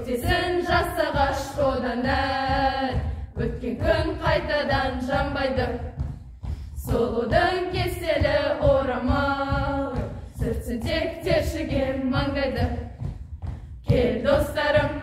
Көктесін жас ағаш одан әр, өткен күн қайтадан жанбайды. Сұлудың кеселі орамал, сүртсін тек тершіген маңдайды. Кел, достарым.